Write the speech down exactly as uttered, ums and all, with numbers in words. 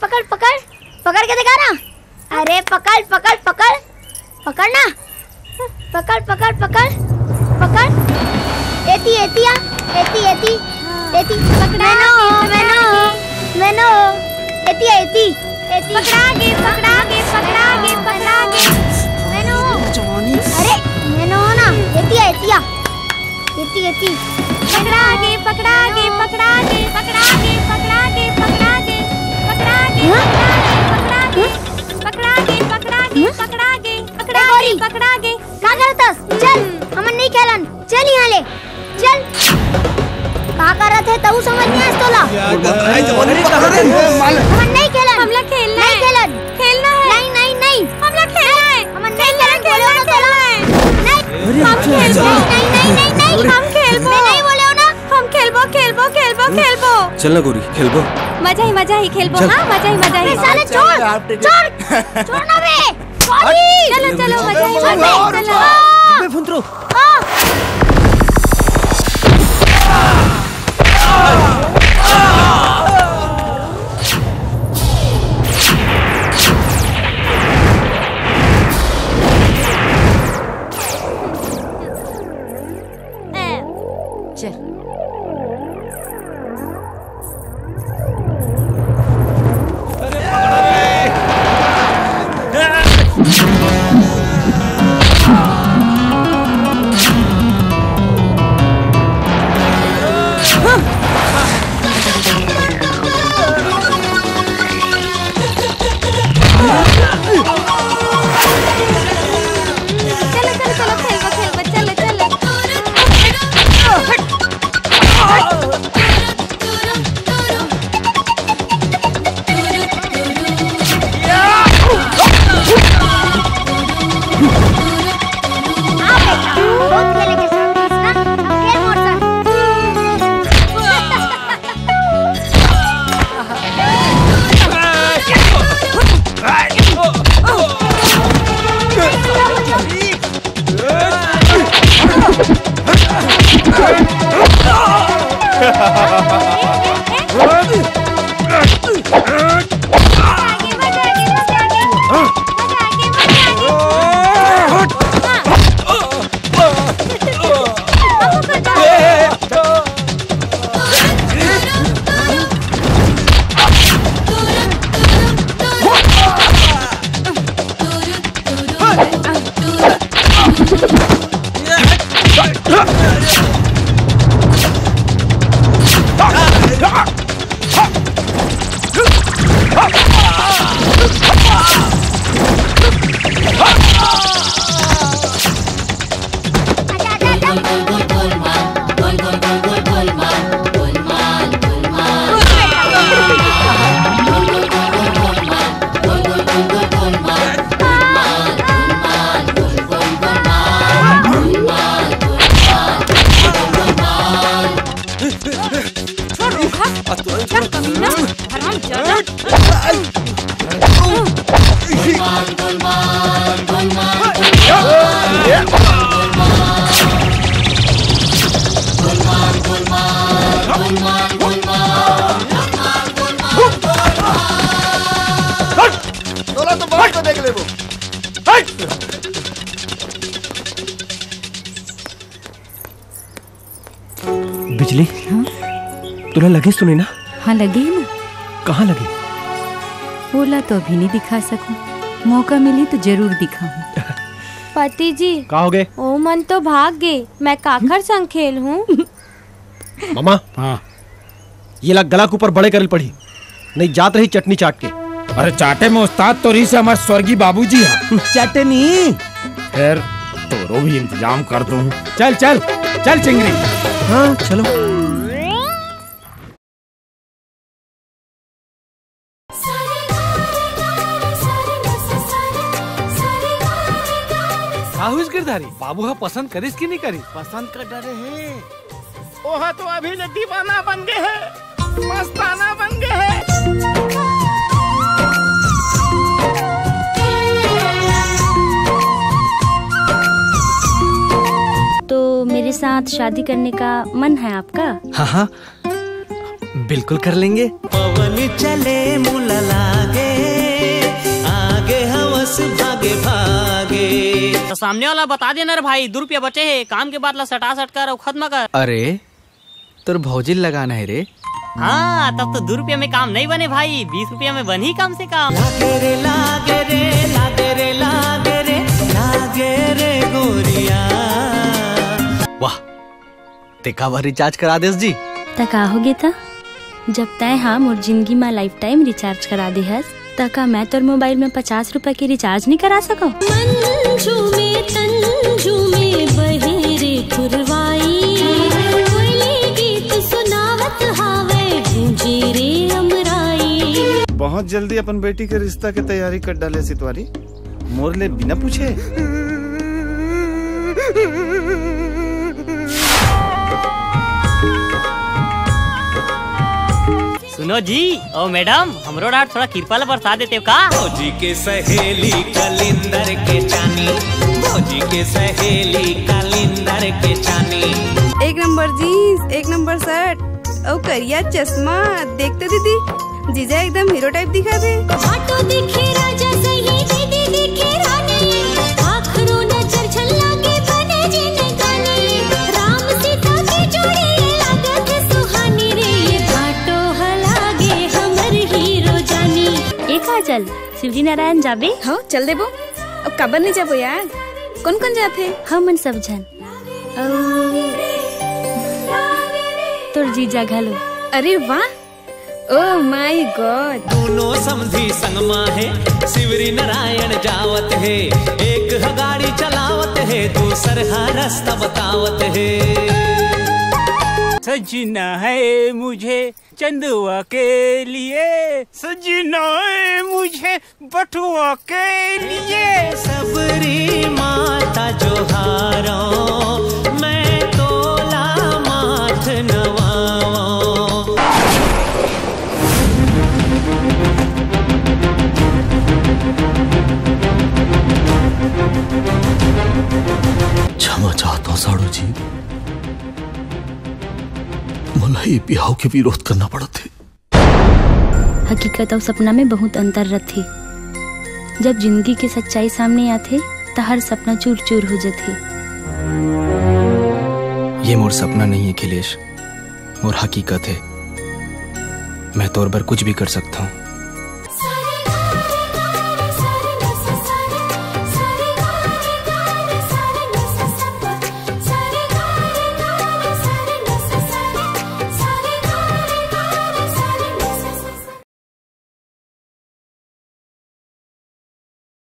पकड़, पकड़, पकड़ के दिखा ना। अरे पकड़, पकड़, पकड़, पकड़ ना। पकड़, पकड़, पकड़, पकड़। एती, एती आ, एती, एती, एती। पकड़ा मैनो, गे, पकड़ा मैनो, गे। मैनो। एती आ, एती, एती। पकड़ा गे, पकड़ा गे, पकड़ा गे, पकड़ा गे। मैनो। अरे, मैनो ना, एती आ, एती आ। एती, एती। पकड़ा गे, पकड़ा गे, पकड़ा गे, पकड़ा गे, पकड़ा गे, पकड़ा गे। पकड़ा गे, हाँ? पकड़ा गे, पकड़ा गे। हाँ? पकड़ा गे, पकड़ा गे, ए गौरी। पकड़ा गे। का करत हस? चल, हमन नहीं खेलन। चल यहाँ ले। चल। का करत हे तहू समझ नहीं आस तोला। हमन नहीं खेलन। हमला खेलना नहीं है। खेलन। खेलना है। नहीं, नहीं, नहीं। हमला खेलना है। हमन नहीं खेलन, खेलना है, बोले हो ना खेलना तोला। है। नहीं। अरे, हम खेलबो। नहीं, नहीं, नहीं, नहीं, नहीं। हम खेलबो। मैं नहीं बोले हो ना। हम खेलबो, खेलबो, खेलबो, खेलबो। चल ना गोरी, खेलबो। मजा ही मजा ही खेलबो, चल। हाँ, मजा ही मजा ही। अबे साले छोड़, छोड़, छोड़ ना बे। Sorry। चलो, चलो, मजा ही मजा ही, चलो। अबे फुंतरू। हाँ। चल। चलो, चलो, चलो, खेलबो, खेलबो, चलो, चलो। आ बेटा, बहुत खेले के शौक है इसका, अब खेल मोर संग। छोड़, रोका। चल, कमीना, हराम ज्यादा। तोला तो बात को देख लेबो। बिजली, हाँ? तोला लगे सुने ना? हाँ, लगे ही ना। कहाँ लगे? ओला तो अभी नहीं दिखा सकूं, मौका मिली तो जरूर दिखाऊं। पति जी, का हो गए? ओ मन तो भाग गए, मैं काखर संग खेलहूं? मामा, हाँ। ये ला गला के ऊपर बड़े करल पड़ी, नहीं जात रही चटनी चाट के। अरे चाटे में उस्ताद तो रही से हमारे स्वर्गीय बाबूजी है। चटनी। फिर तोरो भी इंतजाम कर दूं। चल चल चल चिंगरी। हाँ चलो। साहुस गिरधारी बाबू हा पसंद करिस कि नहीं करिस? पसंद कर डरे हे। ओहा तो अभी ले दीवाना बन गए है, मस्ताना बन गए है। तो मेरे साथ शादी करने का मन है आपका? हाँ हाँ, बिल्कुल कर लेंगे। पवन चले मुला लागे, आगे हवस भागे भागे। तो सामने वाला बता देना रे भाई, दो रुपया बचे हे, काम के बाद ला सटा सट कर अउ खत्म कर। अरे, तोर भौजी ल लगाना हे रे। हाँ, तब तो दो रुपया में काम नहीं बने भाई, बीस रुपया में बनही कम से कम। लागे रे, लागे रे, लागे रे, लागे रे, लागे रे गोरिया। वाह, ते काबर रिचार्ज करा देस जी? त का होगे त? जब तैं हा मोर जिंदगी मा लाइफ टाइम रिचार्ज करा दे हस, त का मैं तोर मोबाइल में पचास रुपए के रिचार्ज नहीं करा सकंव? मंजू में तंजू में बहे रे पुरवाई, कोयली गीत सुनावत हावे, गूंजे रे अमराई। बहुत जल्दी अपन बेटी के रिश्ता के तैयारी कर डाले सितवारी, मोर ले बिना पूछे। सुनो जी, ओ मैडम, हमरो डार थोड़ा किरपा ला बरसा देते हो का? भौजी के सहेली कलिंदर के चानी, भौजी के सहेली कलिंदर के चानी। एक नंबर जीन्स, एक नंबर शर्ट, अउ करिया चश्मा, देख तो दीदी, जीजा एकदम हीरो टाइप दिखत हे। भाटो दिखे राजा सही, दीदी दिखे रानी, आखरो नजर झल्ला के बने जिंदगानी। राम सीता के जोड़ी लागत सुहानी रे, ये भाटो ह लागे हमर हीरो जानी। ए काजल, शिवरी नारायण जाबे? हाँ, चल देबो। अब काबर नहीं जाबो यार? कौन कौन जाथे? हमन सब झन। अउ तोर जीजा घलो। अरे वाह, ओ माय गॉड। दोनों समधी संग मा हे, शिवरी नारायण जावत हे। एक ह गाड़ी चलावत हे, दूसर ह रास्ता बतावत हे। सजना है मुझे चंदवा के लिए, सजना है मुझे बटुआ के लिए। सबरी माता जोहारो, मैं तोला माथ नवाओ। क्षमा चाहता हूँ साड़ू जी, मोला ये बिहाव के विरोध करना पड़त हे। हकीकत अउ सपना में बहुत अंतर रथे। जब जिंदगी के सच्चाई सामने आथे, त हर सपना चूर-चूर हो जथे। ये मोर सपना नहीं है अखिलेश, मोर हकीकत है। मैं तोर बर कुछ भी कर सकता हूँ।